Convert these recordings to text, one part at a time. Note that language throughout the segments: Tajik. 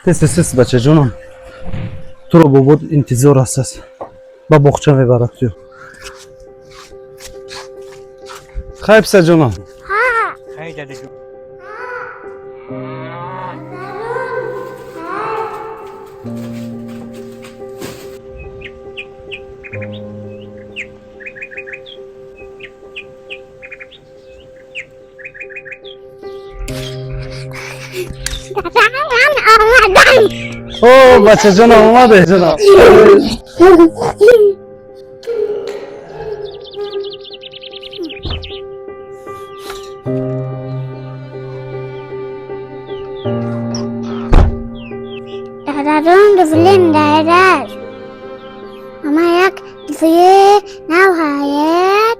Тез, тез, тез, бачаҷонам. Туро бобот интизор аст. Ба боғча мебарад ту. Хай, писарҷонам. Хай, дадаҷон. О, бачаҷонам, омаде ҷонам. Дадарун дуфлин дайрар. Ама як дуфли нав ҳаед.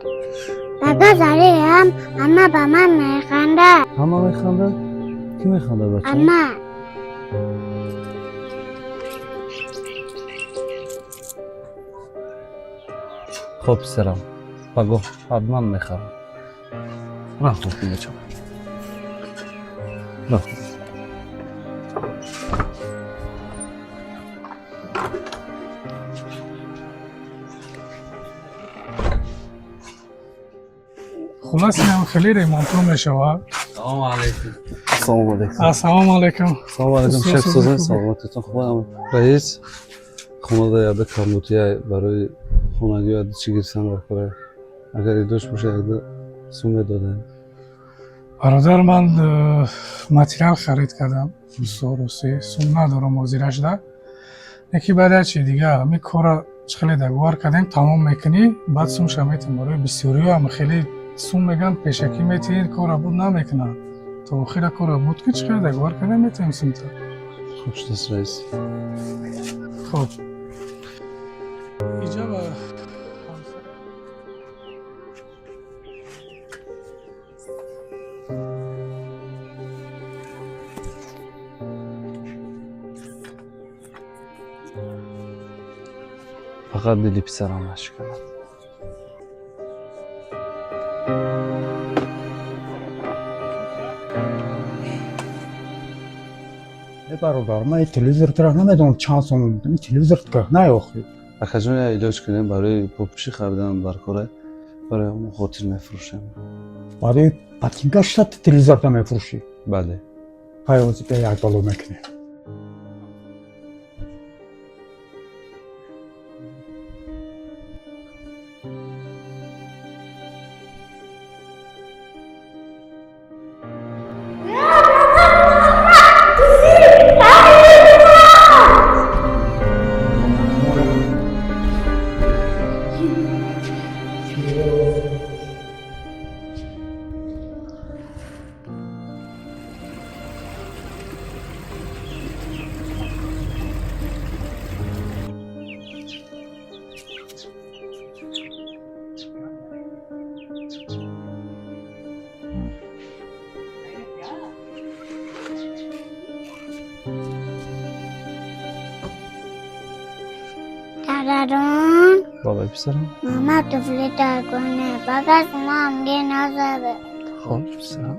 Бага зариам ама ба ман механдад. Ҳама механдад? Кӣ механдад, бача? Ама. Хоб, писарам, пагоҳ ҳатман мехарам. Рафт, бачам. Рафт. Хулас, инам хеле ремонтро мешавад. Салому алайкум. Салому алайкум. Ассалому алайкум. Салому алайкум, шеф. Сӯзан, саломатитон хуб, раис? Хонада яда камбутия барои хонагӣ яда чӣ гирифтан дар, агар идош боша, якда сум медодем. Бародар, ман материал харид кардам русӣ, сум надорам ҳозирашда. Яки баъд як чи дига, ҳами кора хеле договор кардем, тамом мекунӣ, баъд сумша метем. Барои бисёриҳо хеле сум меган, пешакӣ метиҳед, кора буд намекунанд. То охира кора буд, ки чӣ хеле договор кардем, метиҳем сумта. Хуб шудааст, раис. Хуб, иҷа ба Фақат дили писарам нашиканад. Э, бародар, ман ин телевизор тра намедонам чанд сом, ин телевизор кӯҳнае охи. Акаҷон, як илоҷ кунем, барои попӯшӣ харидан дар кора, барои ҳамон хотир мефурӯшем. Барои ботинка шта телевизорта мефурӯшӣ? Бале. Ҳай, ҳозир бия, як боло мекунем. Дадарун. Бабай, писарам. Мама туфли дар куне. Бага сума амге назаве. Хоб, писарам.